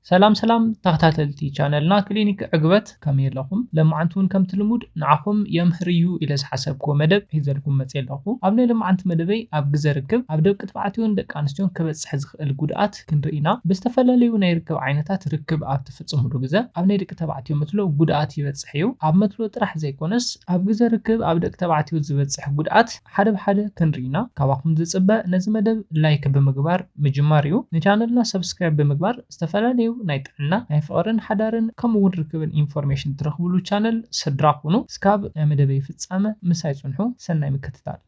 ሰላም ሰላም ተኸታተልቲ ቻነልና ክሊኒክ ዕግበት፣ ከመይ ኣለኹም? ለማዓንቲ እውን ከምቲ ልሙድ ንዓኹም የምህር እዩ ኢለ ዝሓሰብክዎ መደብ ሒዘልኩም መፅየ ኣለኹ። ኣብ ናይ ለማዓንቲ መደበይ ኣብ ግዘ ርክብ ኣብ ደቂ ተባዕትዮን ደቂ ኣንስትዮን ክበፅሕ ዝኽእል ጉድኣት ክንርኢ ኢና። ብዝተፈላለዩ ናይ ርክብ ዓይነታት ርክብ ኣብ ትፍፅምሉ ግዘ ኣብ ናይ ደቂ ተባዕትዮ መትሎ ጉድኣት ይበፅሕ እዩ። ኣብ መትሎ ጥራሕ ዘይኮነስ ኣብ ግዘ ርክብ ኣብ ደቂ ተባዕትዮ ዝበፅሕ ጉድኣት ሓደ ብሓደ ክንርኢ ኢና። ካባኹም ዝፅበ ነዚ መደብ ላይክ ብምግባር ምጅማር እዩ። ንቻነልና ሰብስክራይብ ብምግባር ዝተፈላለዩ ናይ ጥዕና፣ ናይ ፍቕርን ሓዳርን ከምኡ እውን ርክብን ኢንፎርሜሽን ትረኽብሉ ቻነል ስድራ ኩኑ። እስካብ ናይ መደበይ ፍጻመ ምሳይ ጽንሑ። ሰናይ ምክትታል።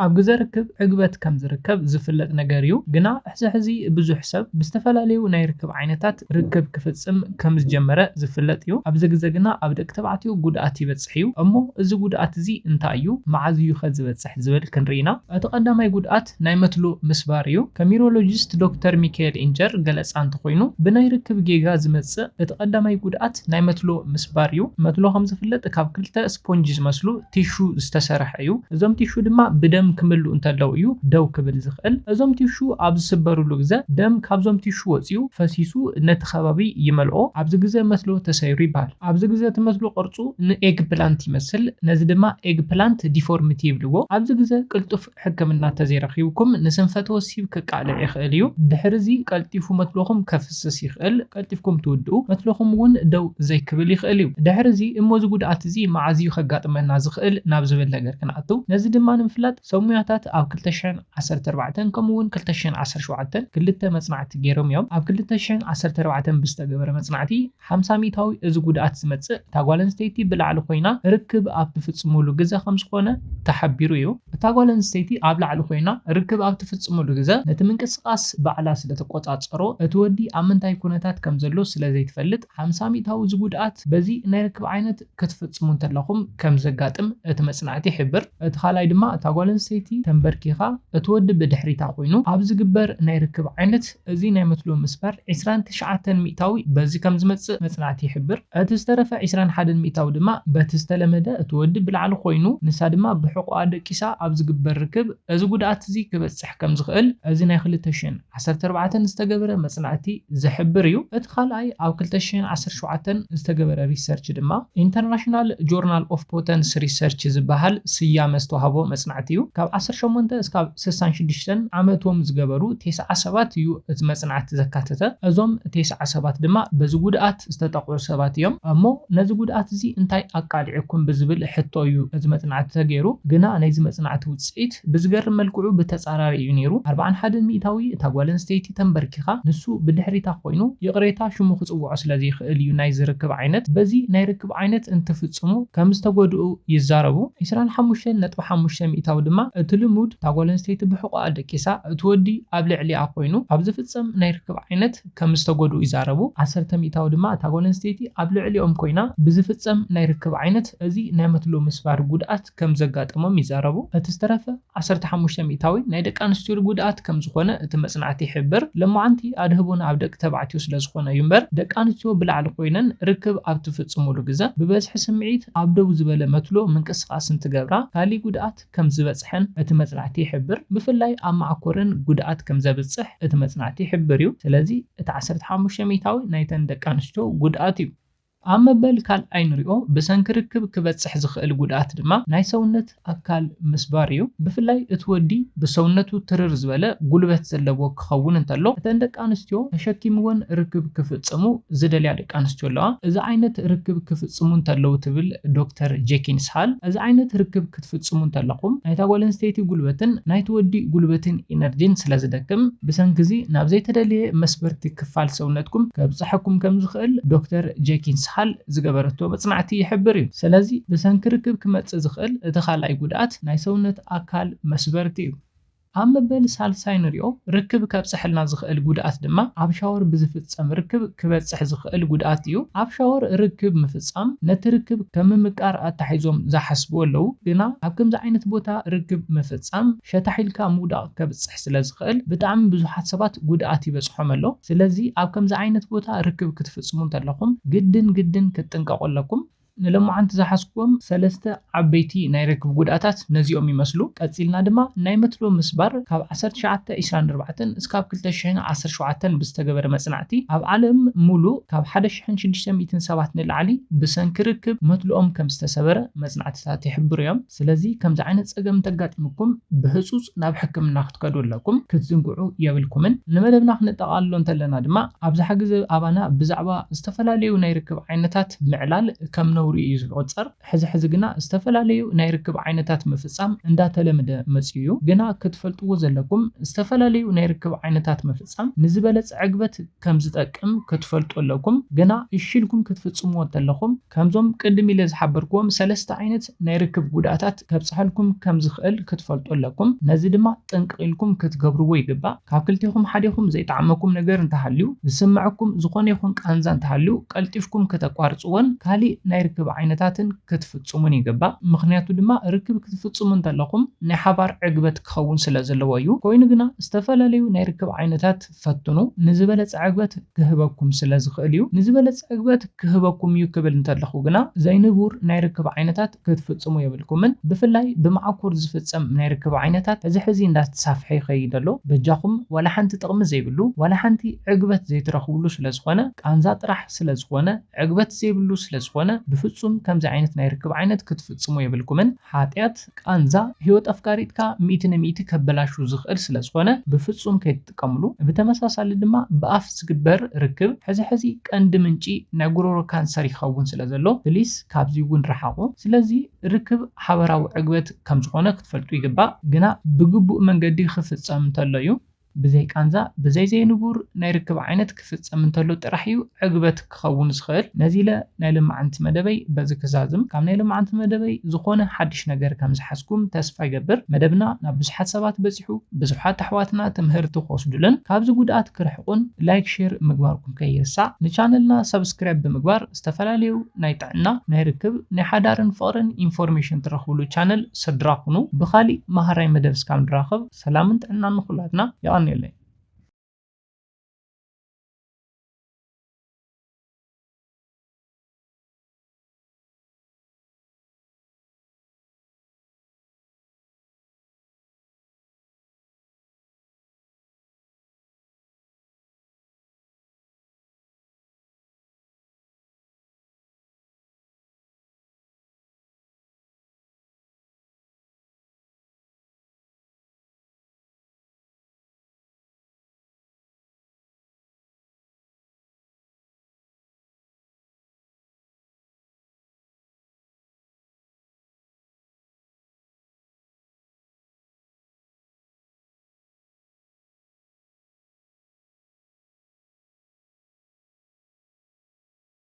ኣብ ግዘ ርክብ ዕግበት ከም ዝርከብ ዝፍለጥ ነገር እዩ። ግና ሕዚ ሕዚ ብዙሕ ሰብ ብዝተፈላለዩ ናይ ርክብ ዓይነታት ርክብ ክፍጽም ከም ዝጀመረ ዝፍለጥ እዩ። ኣብዚ ግዘ ግና ኣብ ደቂ ተባዕትዮ ጉድኣት ይበጽሕ እዩ። እሞ እዚ ጉድኣት እዚ እንታይ እዩ? መዓዝ እዩ ከ ዝበጽሕ ዝብል ክንርኢ ኢና። እቲ ቀዳማይ ጉድኣት ናይ መትሎ ምስባር እዩ። ከም ዩሮሎጂስት ዶክተር ሚካኤል ኢንጀር ገለጻ እንተኾይኑ፣ ብናይ ርክብ ጌጋ ዝመጽእ እቲ ቀዳማይ ጉድኣት ናይ መትሎ ምስባር እዩ። መትሎ ከም ዝፍለጥ ካብ ክልተ ስፖንጅ ዝመስሉ ቲሹ ዝተሰርሐ እዩ። እዞም ቲሹ ድማ ብደም ክምልኡ እንተለዉ እዩ ደው ክብል ዝኽእል። እዞም ቲሹ ኣብ ዝስበርሉ ግዘ ደም ካብዞም ቲሹ ወጺኡ ፈሲሱ ነቲ ከባቢ ይመልኦ። ኣብዚ ግዘ መትሎ ተሰይሩ ይበሃል። ኣብዚ ግዘ እቲ መትሎ ቅርጹ ንኤግ ፕላንት ይመስል። ነዚ ድማ ኤግ ፕላንት ዲፎርሚቲ ይብልዎ። ኣብዚ ግዘ ቅልጡፍ ሕክምና ተዘይረኺብኩም ንስንፈተ ወሲብ ከቃልዕ ይኽእል እዩ። ድሕሪ እዚ ቀልጢፉ መትሎኹም ከፍስስ ይኽእል። ቀልጢፍኩም ትውድኡ፣ መትሎኹም እውን ደው ዘይክብል ይኽእል እዩ። ድሕሪ እዚ እሞ እዚ ጉድኣት እዚ መዓዝ እዩ ከጋጥመና ዝኽእል ናብ ዝብል ነገር ክንኣቱ። ነዚ ድማ ንምፍላጥ ሰሙያታት ኣብ ክልተ ሽሕን ዓሰርተ ኣርባዕተን ከምኡ እውን ክልተ ሽሕን ዓሰርተ ሸውዓተን ክልተ መጽናዕቲ ገይሮም እዮም። ኣብ ክልተ ሽሕን ዓሰርተ ኣርባዕተን ብዝተገበረ መጽናዕቲ ሓምሳ ሚእታዊ እዚ ጉድኣት ዝመጽእ እታ ጓል ኣንስተይቲ ብላዕሊ ኮይና ርክብ ኣብ ትፍጽሙሉ ግዘ ከም ዝኾነ ተሓቢሩ እዩ። እታ ጓል ኣንስተይቲ ኣብ ላዕሊ ኮይና ርክብ ኣብ ትፍጽሙሉ ግዘ ነቲ ምንቅስቓስ ባዕላ ስለ ተቆጻጸሮ እቲ ወዲ ኣብ ምንታይ ኩነታት ከም ዘሎ ስለ ዘይትፈልጥ ሓምሳ ሚእታዊ እዚ ጉድኣት በዚ ናይ ርክብ ዓይነት ክትፍጽሙ እንተለኹም ከም ዘጋጥም እቲ መጽናዕቲ ይሕብር። እቲ ካልኣይ ድማ እታ ጓል ኣንስተይቲ ተንበርኪኻ እቲ ወዲ ብድሕሪታ ኮይኑ ኣብ ዝግበር ናይ ርክብ ዓይነት እዚ ናይ መትሎ ምስባር ዕስራን ትሽዓተን ሚእታዊ በዚ ከም ዝመጽእ መጽናዕቲ ይሕብር። እቲ ዝተረፈ ዕስራን ሓደን ሚእታዊ ድማ በቲ ዝተለመደ እቲ ወዲ ብላዕሊ ኮይኑ ንሳ ድማ ብሕቖኣ ደቂሳ ኣብ ዝግበር ርክብ እዚ ጉድኣት እዚ ክበጽሕ ከም ዝኽእል እዚ ናይ ክልተ ሽሕን ዓሰርተ ኣርባዕተን ዝተገበረ መጽናዕቲ ዝሕብር እዩ። እቲ ካልኣይ ኣብ ክልተ ሽሕን ዓሰርተ ሸውዓተን ዝተገበረ ሪሰርች ድማ ኢንተርናሽናል ጆርናል ኦፍ ፖተንስ ሪሰርች ዝበሃል ስያመ ዝተዋህቦ መጽናዕቲ እዩ። ካብ ዓሰርተ ሸሞንተ እስካብ ስሳን ሽዱሽተን ዓመቶም ዝገበሩ ተስዓ ሰባት እዩ እቲ መጽናዕቲ ዘካተተ። እዞም ተስዓ ሰባት ድማ በዚ ጉድኣት ዝተጠቕዑ ሰባት እዮም። እሞ ነዚ ጉድኣት እዚ እንታይ ኣቃሊዕኩም ብዝብል ሕቶ እዩ እዚ መጽናዕቲ ተገይሩ። ግና ናይዚ መጽናዕቲ ውጽኢት ብዝገርም መልክዑ ብተጻራሪ እዩ ነይሩ። ኣርብዓን ሓደን ሚእታዊ እታ ጓል ኣንስተይቲ ተንበርኪኻ ንሱ ብድሕሪታ ኮይኑ ይቕሬታ ሽሙ ክጽውዖ ስለ ዘይኽእል እዩ ናይዚ ርክብ ዓይነት። በዚ ናይ ርክብ ዓይነት እንትፍጽሙ ከም ዝተጎድኡ ይዛረቡ። ዕስራን ሓሙሽተን ነጥቢ ሓሙሽተ ሚእታዊ ድማ እቲ ልሙድ እታ ጓል ኣንስተይቲ ብሕቖኣ ደቂሳ እቲ ወዲ ኣብ ልዕሊኣ ኮይኑ ኣብ ዝፍጸም ናይ ርክብ ዓይነት ከም ዝተጎድኡ ይዛረቡ። ዓሰርተ ሚእታዊ ድማ እታ ጓል ኣንስተይቲ ኣብ ልዕሊኦም ኮይና ብዝፍጸም ናይ ርክብ ዓይነት እዚ ናይ መትሎ ምስባር ጉድኣት ከም ዘጋጠሞም ይዛረቡ። እቲ ዝተረፈ ዓሰርተ ሓሙሽተ ሚእታዊ ናይ ደቂ ኣንስትዮ ጉድኣት ከም ዝኾነ እቲ መጽናዕቲ ይሕብር። ለማዓንቲ ኣድህቦና ኣብ ደቂ ተባዕትዮ ስለ ዝኾነ እዩ እምበር ደቂ ኣንስትዮ ብላዕሊ ኮይነን ርክብ ኣብ ትፍጽሙሉ ግዘ ብበዝሒ ስምዒት ኣብ ደው ዝበለ መትሎ ምንቅስቓስ እንትገብራ ካሊእ ጉድኣት ከም ዝበጽሐን እቲ መጽናዕቲ ይሕብር። ብፍላይ ኣብ መዓኮረን ጉድኣት ከም ዘብጽሕ እቲ መጽናዕቲ ይሕብር እዩ። ስለዚ እቲ ዓሰርተ ሓሙሽተ ሚእታዊ ናይተን ደቂ ኣንስትዮ ጉድኣት እዩ። ኣብ መበል ካልኣይ ንሪኦ ብሰንኪ ርክብ ክበጽሕ ዝኽእል ጉድኣት ድማ ናይ ሰውነት ኣካል ምስባር እዩ። ብፍላይ እቲ ወዲ ብሰውነቱ ትርር ዝበለ ጉልበት ዘለዎ ክኸውን እንተሎ እተን ደቂ ኣንስትዮ ተሸኪምወን ርክብ ክፍጽሙ ዝደልያ ደቂ ኣንስትዮ ኣለዋ። እዚ ዓይነት ርክብ ክፍጽሙ እንተለዉ ትብል ዶክተር ጄኪንስ ሃል። እዚ ዓይነት ርክብ ክትፍጽሙ እንተለኹም ናይታ ጓል ኣንስተይቲ ጉልበትን ናይቲ ወዲ ጉልበትን ኢነርጂን ስለ ዝደክም ብሰንኪ እዚ ናብ ዘይተደልየ መስበርቲ ክፋል ሰውነትኩም ከብጽሐኩም ከም ዝኽእል ዶክተር ጄኪንስ ሃል ዝገበረቶ መጽናዕቲ ይሕብር እዩ። ስለዚ ብሰንኪ ርክብ ክመጽእ ዝኽእል እቲ ካልኣይ ጉድኣት ናይ ሰውነት ኣካል መስበርቲ እዩ። ኣብ መበል ሳልሳይ ንሪኦ ርክብ ከብጽሐልና ዝኽእል ጉድኣት ድማ ኣብ ሻወር ብዝፍጸም ርክብ ክበጽሕ ዝኽእል ጉድኣት እዩ። ኣብ ሻወር ርክብ ምፍጻም ነቲ ርክብ ከም ምምቃር ኣታሒዞም ዝሓስቡ ኣለዉ። ግና ኣብ ከምዚ ዓይነት ቦታ ርክብ ምፍጻም ሸታሕ ኢልካ ምውዳቕ ከብጽሕ ስለ ዝኽእል ብጣዕሚ ብዙሓት ሰባት ጉድኣት ይበጽሖም ኣሎ። ስለዚ ኣብ ከምዚ ዓይነት ቦታ ርክብ ክትፍጽሙ እንተለኹም ግድን ግድን ክትጥንቀቑ ኣለኩም። ንሎማዓንቲ ዝሓዝኩዎም ሰለስተ ዓበይቲ ናይ ርክብ ጉድኣታት ነዚኦም ይመስሉ። ቀጺልና ድማ ናይ መትሎ ምስባር ካብ ዓሰርተ ትሽዓተ ዕስራን ኣርባዕተን እስካብ ክልተ ሽሕን ዓሰርተ ሸውዓተን ብዝተገበረ መጽናዕቲ ኣብ ዓለም ሙሉእ ካብ ሓደ ሽሕን ሽዱሽተ ሚእትን ሰባት ንላዕሊ ብሰንኪ ርክብ መትልኦም ከም ዝተሰበረ መጽናዕትታት ይሕብሩ እዮም። ስለዚ ከምዚ ዓይነት ጸገም እንተጋጢሙኩም ብህጹጽ ናብ ሕክምና ክትከዱ ኣለኩም፣ ክትዝንግዑ የብልኩምን። ንመደብና ክንጠቓልሎ እንተለና ድማ ኣብዝሓ ግዜ ኣባና ብዛዕባ ዝተፈላለዩ ናይ ርክብ ዓይነታት ምዕላል ከም ነውሪ እዩ ዝቑጸር። ሕዚ ሕዚ ግና ዝተፈላለዩ ናይ ርክብ ዓይነታት ምፍጻም እንዳተለመደ መጽዩ እዩ። ግና ክትፈልጥዎ ዘለኩም ዝተፈላለዩ ናይ ርክብ ዓይነታት ምፍጻም ንዝበለጸ ዕግበት ከም ዝጠቅም ክትፈልጡ ኣለኩም። ግና እሺ ኢልኩም ክትፍጽምዎ እንተለኹም ከምዞም ቅድም ኢለ ዝሓበርክዎም ሰለስተ ዓይነት ናይ ርክብ ጉድኣታት ከብጽሐልኩም ከም ዝኽእል ክትፈልጡ ኣለኩም። ነዚ ድማ ጥንቅቕ ኢልኩም ክትገብርዎ ይግባእ። ካብ ክልቴኹም ሓዴኹም ዘይጠዓመኩም ነገር እንተሃልዩ፣ ዝስምዐኩም ዝኾነ ይኹን ቃንዛ እንተሃልዩ፣ ቀልጢፍኩም ከተቋርጽዎን ካሊእ ናይ ርክብ ዓይነታትን ክትፍጽሙን ይግባእ። ምኽንያቱ ድማ ርክብ ክትፍጽሙ እንተለኹም ናይ ሓባር ዕግበት ክኸውን ስለ ዘለዎ እዩ። ኮይኑ ግና ዝተፈላለዩ ናይ ርክብ ዓይነታት ፈትኑ። ንዝበለጸ ዕግበት ክህበኩም ስለ ዝኽእል እዩ። ንዝበለጸ ዕግበት ክህበኩም እዩ ክብል እንተለኹ ግና ዘይንቡር ናይ ርክብ ዓይነታት ክትፍጽሙ የብልኩምን። ብፍላይ ብመዓኮር ዝፍጸም ናይ ርክብ ዓይነታት ሕዚ ሕዚ እንዳተሳፍሐ ይኸይድ ኣሎ። በጃኹም ዋላ ሓንቲ ጥቕሚ ዘይብሉ፣ ዋላ ሓንቲ ዕግበት ዘይትረኽብሉ ስለ ዝኾነ፣ ቃንዛ ጥራሕ ስለ ዝኾነ፣ ዕግበት ዘይብሉ ስለ ዝኾነ፣ ብፍጹም ከምዚ ዓይነት ናይ ርክብ ዓይነት ክትፍጽሙ የብልኩምን። ሓጢኣት ቃንዛ ህይወት ኣፍቃሪትካ ሚእቲ ንሚእቲ ከበላሹ ዝኽእል ስለ ዝኾነ ብፍጹም ከይትጥቀምሉ። ብተመሳሳሊ ድማ ብኣፍ ዝግበር ርክብ ሕዚ ሕዚ ቀንዲ ምንጪ ናይ ጉሮሮ ካንሰር ይኸውን ስለ ዘሎ ፕሊስ ካብዚ እውን ረሓቑ። ስለዚ ርክብ ሓበራዊ ዕግበት ከም ዝኾነ ክትፈልጡ ይግባእ፣ ግና ብግቡእ መንገዲ ክፍጸም እንተሎ እዩ። ብዘይ ቃንዛ ብዘይ ዘይንቡር ናይ ርክብ ዓይነት ክፍጸም እንተሎ ጥራሕ እዩ ዕግበት ክኸውን ዝኽእል። ነዚ ኢለ ናይ ልማዓንቲ መደበይ በዚ ክዛዝም። ካብ ናይ ልማዓንቲ መደበይ ዝኾነ ሓድሽ ነገር ከም ዝሓዝኩም ተስፋ ይገብር። መደብና ናብ ብዙሓት ሰባት በጺሑ ብዙሓት ኣሕዋትና ትምህርቲ ክወስዱልን ካብዚ ጉድኣት ክርሕቁን ላይክ ሼር ምግባርኩም ከይርሳዕ። ንቻነልና ሰብስክራይብ ብምግባር ዝተፈላለዩ ናይ ጥዕና ናይ ርክብ ናይ ሓዳርን ፍቕርን ኢንፎርሜሽን ትረኽብሉ ቻነል ስድራ ኩኑ። ብኻሊእ መሃራይ መደብ እስካብ ንራኸብ ሰላምን ጥዕናን ንኹላትና። የቐንየለይ።